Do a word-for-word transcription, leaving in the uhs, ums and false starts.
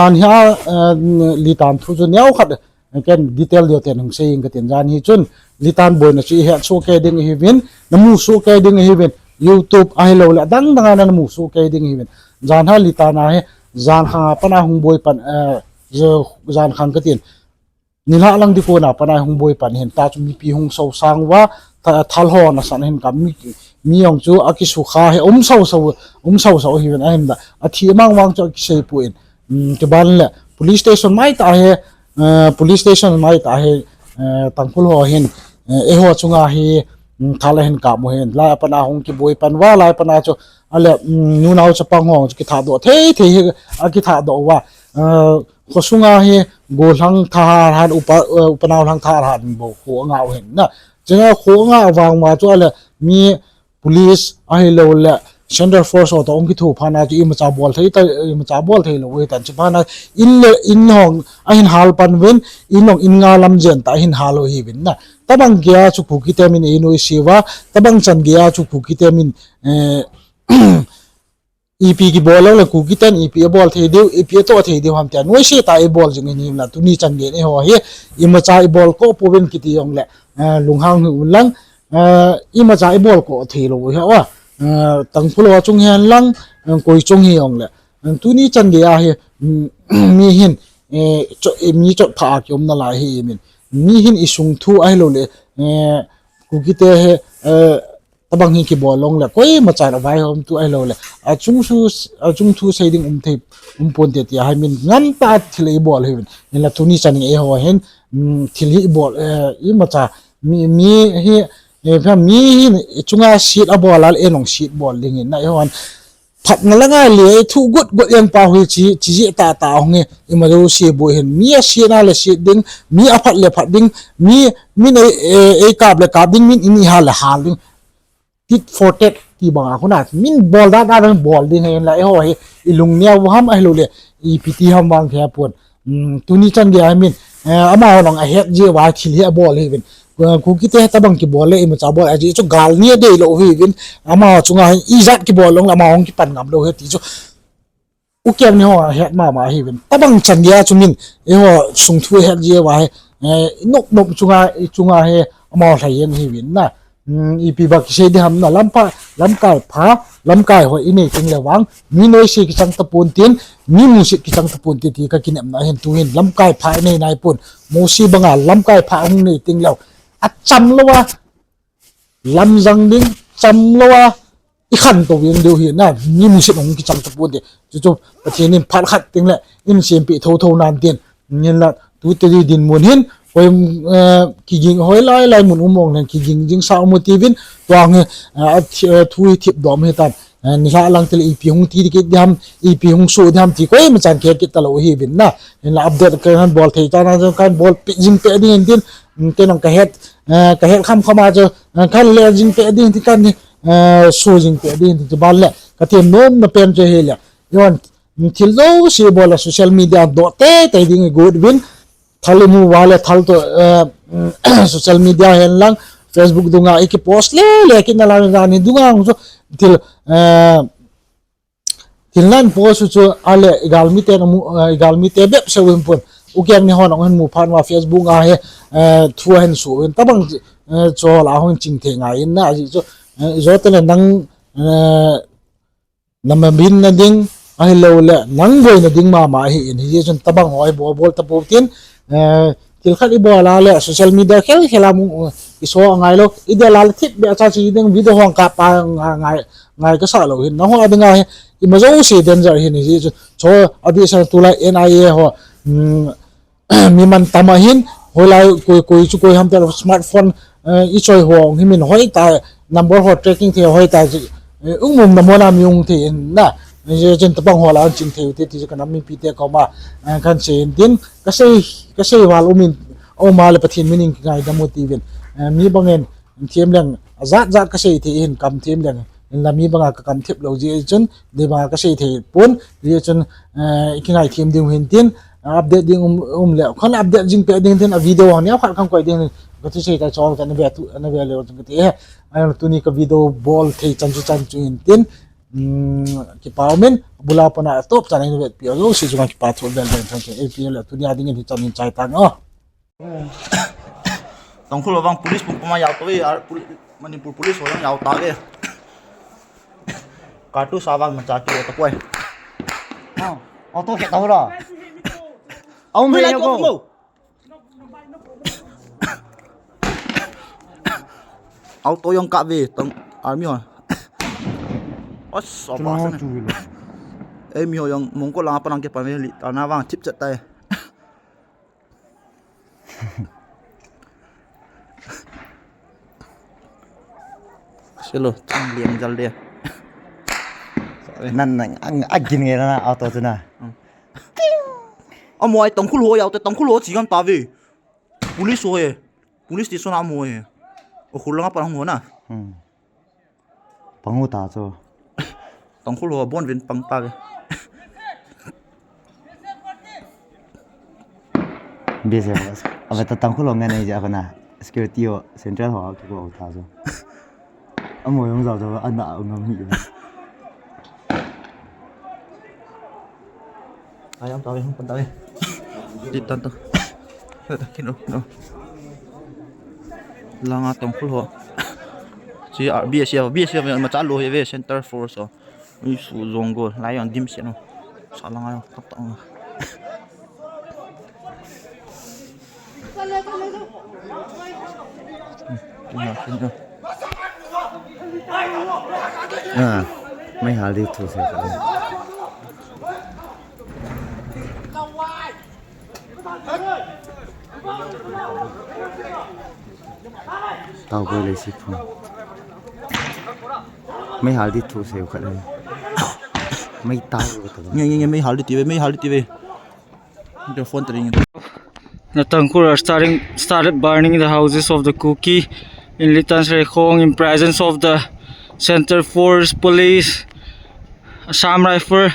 Jan hi a, eh, Litan thu chu neo khat, eh, ken detail deu ten hung sei ing katin, jan hi chun Litan boina chu ihet soh kei ding ahiuvin, namu soh kei ding ahiuvin, YouTube ahilouleh adang dang a namu soh kei ding ahiuvin. Jan hi Litan a hi, jan khang a pat a hung boi pan, eh, jan khang katin. Nilhah lang ding kona pat a hung boi pan hin, ta chu mipi hung sosang uva, tha-, thal ho nasan hin ka mi, mi jong chu akisukha hi um sau sau, um sau sau ahiuvin ahin da. Athi mang vang chu akisei poi. Um, chuban le police station mai tah hi, eh, police station mai tah hi, eh, Tangkhul ho hin, eh, eiho chunga hi, um, thal ahin kap u hin. Lai a pat a hung kiboi pan uva, lai a pat a chu, ale, um, nunao chapang ho chu kithahdoh thei thei hi, akithahdoh uva. Eh, khosunga hi gollhang thahat hat, upa, eh, upanao lhang thahat hat bou kho anga u hin na. Chunga kho anga vang uva chu ale mi police ahilouleh central force ho toh hung kitho phat a chu imacha bol thei ta, imacha bol thei lou u hitan, chuban a in le in hong ahin hal pan uvin, in hong in nga lam jen tah ahin hal u ahiuvin na. Tabang geiya chu Kukite min einoise uva, tabang chan geiya chu Kukite min, eh, ipi kibol lou le Kukiten ipi abol thei diu, ipi atoh thei diu ham tia noise tah a ibol jing in ahi na. Tuni chan geiyin eiho hi imacha ibol kha pouvin kiti jongle, eh, lunghang hih un lang, eh, imacha ibol kha thei lou u hi a, eh, Tangkhul ho chung hen lang, eh, koi chung hijong le, eh, tuni chan geiya hi, mm, mi hin, eh, cho-, eh, mi chotpha a kium nalai hi min, mi hin isung thu ahilouleh, eh, Kukite hi, eh, tabang hi kibol jongle koimacha avai hom tu ahilouleh achung thu, achung thu sei ding um thei, um ponte tia hi min ngam tah a thil ibol ahiuvin. Hinla tuni chan geiya eiho hin, mm, thil hi ibol, eh, imacha mi, mi hi, eh, pha mi hin ichunga set abol a le, eh, nong set bol ding hin na eiho hin phatna langa le thu got got jeng pa hi chi, chi jeh tah tah hung hi, ima jouse bou hin. Mi aset a le set ding, mi aphat le phat ding, mi, min ei, eh, eikap le kap ding, min in ihal le hal ding. Tit for tat ti banga khu na, min bol da da bol ding hin la, eiho hi ilung neo u ham ahilouleh ipi ti ham vang thei pon. Um, tuni chan geiya hi min, eh, amaho nong ahet jeh uva thil hi abol ahiuvin. Kukite tabang kibol le imacha bol, ajeh chu gal ni adei lou ahiuvin. Amaho chunga hin ijat kibol jongle amaho hung kipan ngam lou ahi ti chu ukeng ni ho ahet mama ahiuvin. Tabang chan geiya chu min, eiho sung thu ahet jeh uva hi, eh, nop nop chunga, chunga hi amaho lhai jeng ahiuvin na. Um, ipi ba kisei ding ham na, lamkai, lamkai pha, lamkai hoi inei teng le vang, mi noise kichang tapon tin, mi musit kichang tapon tin ti kakinepna ahin. Tu hin lamkai pha inei nai pon, Mosi banga lamkai pha hung nei teng leu, acham louva lam jang ding, cham louva ikhantou jeng diu hi na, mi musit hung kichang tapon tin. Chuchu Pathen in phat khat teng le eisempi thotho nan tin. Hinla tute dinmun hin, hoi, eh, kiging hoilai lai mun um jongle kiging jingsa um u tiuvin, tua hi, eh, athi-, eh, thu hi thip dom hitan. Eh, nilhah lang tile ipi hung ti kit ding ham, ipi hung soh ding ham ti koimachan kihe kit talou ahiuvin na. Hinla update kahin bol thei chan a kahin bol pe jing pe ding hin tin, um, kei nong kahet, eh, kahet kham kham a chu, eh, kahin le jing pe ding tin kahin, eh, soh jing pe ding tin, chuban le kathem nomna pen chu hile, eiho hin thil jouse bol a social media doh teitei ding igot uvin, thal imu uva le thal toh, eh, social media hen lang, Facebook dunga ikipost le le kit nalai, jani dunga chu thil, eh, thil nahin post u chu ale igalmite namu, eh, igalmite bep seu hin pon. Ukeng ni hon ahung hin mu phat uva Facebook a hi, eh, thu ahin soh uvin, tabang, eh, chol a hung ching thei ngai in na, ajeh chu, eh, ijo tale nang, eh, namabinna ding ahiloule nang boina ding mama ahin, hijeh chun tabang ho hi bol bol tapou tin, eh, thil khat ibol a le social media khel khel a mu, eh, iso angailou, idel a le thipbeh cha chi ding video hung kap a nga-, ngai, ngai kasah lou hin, nangho dinga hi ima jouse danger ahin, hijeh chun cho adehset tulai N I A ho, um, mi mantam ahin, hoilai koi, koi chu koi ham tile smartphone, eh, ichoi ho hung hi min hoitah, number ho tracking thei hoitah chu, eh, um um na mona mi hung thei in na. Hijeh chun tabang ho lah a ching thei u te ti chu kanam mipite koma, eh, kahin sei in tin, kasei, kasei val um in, um a le Pathen min in kingaidam u tiuvin. Eh, mi bangin them leng ajat jat kasei thei hin, kam them leng, hinla mi banga kakam thip lou jeh chun, dei banga kasei thei pon, hijeh chun, eh, ikingai them ding u hin tin, update ding um, um le, kahin update jing pe ding tin, a video hung neo khat kahin koi ding tin, kathusei tai, chol ta nave tu, nave leu chun kati e. Ahin tuni ka video bol thei chan chu chan chu hin tin, um, kipa um in, Bula pana top chan in vetpi u jouse chunga kipa thu vel vel thang ke. A P L tunia dingin hichan in chai tang o. Tangkhul ho vang police pum pum a jao to e, ar pol-, Manipur police ho jong jao ta ve. Katu sa vang macha ki to poi. Ha, auto ke tau ra. Aum ve ko. Auto jong kap ve, tang army ho. Os, opa sana. Ei, mi ho jong Mongkol langa panang ke pan ve li, tana vang thip chat tai. Selo, thang liang jal de. Nan, nan, ang, agin nge na auto tu na. Hmm. Amoi Tangkhul ho jao te, Tangkhul ho chi gam ta ve. Police ho e. Police station a mo e. O khul langa pan ho na. Hmm. Pang u ta chu. Tangkhul ho bon vin pang ta ve. B S F. Ave ta Tangkhul ho ngan nei ja kana. Security ho, central ho ki ko ta chu. Amo jong jao chu ana ngam hi. Ai, ang tawin, hung pun tawin. Di tan to. Kin o, kin o. Langa Tangkhul ho. Si, ah, B S F, B S F, ma cha lo he ve, center force ho. Ui, su zong go, lai yang dim sian o. Sa langa yang, tak tak. Ah, mei hal di thu se. Tao ko le si phun. Mei hal di thu se khat le. Mei tao ko to. Nge, nge, nge, mei hal di ti ve, mei hal di ti ve. The phone to ring. The Tangkhul are starting, started burning the houses of the Kuki in Litan Srekhong in presence of the Center Force Police, Assam Rifle,